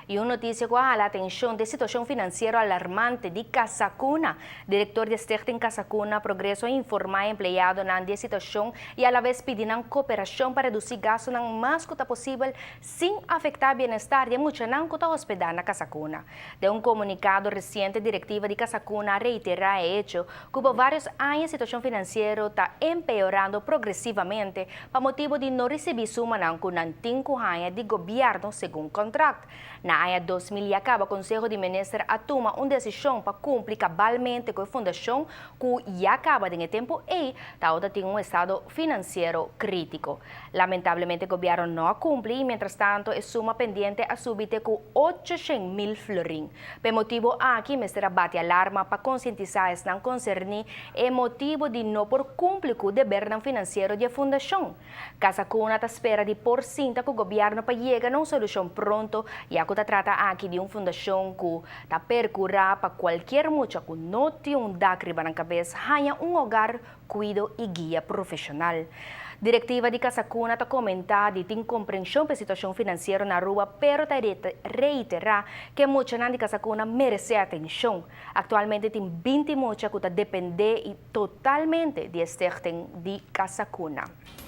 Y un noticia cu a hala atencion di e situacion financiero alarmante di Casa Cuna. Director di Stichting Casa Cuna Progreso a informa e empleadonan di e situacion y alavez pidi nan cooperacion pa reduci gastonan mas cu ta posibel sin afecta bienestar di e muchanan cu ta hospeda na Casa Cuna. Den un comunicado reciente directiva di Casa Cuna a reitera e hecho cu pa varios aña e situacion financiero ta empeorando progresivamente pa motibo di no ricibi sumanan cu nan tin cu haña di gobierno segun contract. Na aña 2000 ya caba Conseho di Minister a tuma un decision pa cumpli cabalmente cu e fundacion cu ya caba den e tempo ey tawata tin un estado financiero critico. Lamentablemente gobierno no a cumpli y mientrastanto e suma pendiente a subi te cu 800,000 florin. P'e motibo aki mester a bati alarma pa concientisa esnan concerni e motibo di no por cumpli cu debernan financiero di e fundacion. Casa Cuna ta spera di por sinta cu gobierno pa yega na un solucion pronto ya cu ta trata aki di un fundacion cu ta percura pa cualkier mucha cu no tin un dak riba nan cabes haña un hogar, cuido y guia profesional. Directiva di Casa Cuna ta comenta di tin comprension p'e situacion financiero na Aruba pero ta reitera cu e muchanan di Casa Cuna merece atencion. Actualmente tin 20 mucha cu ta depende y totalmente di e stichting di Casa Cuna.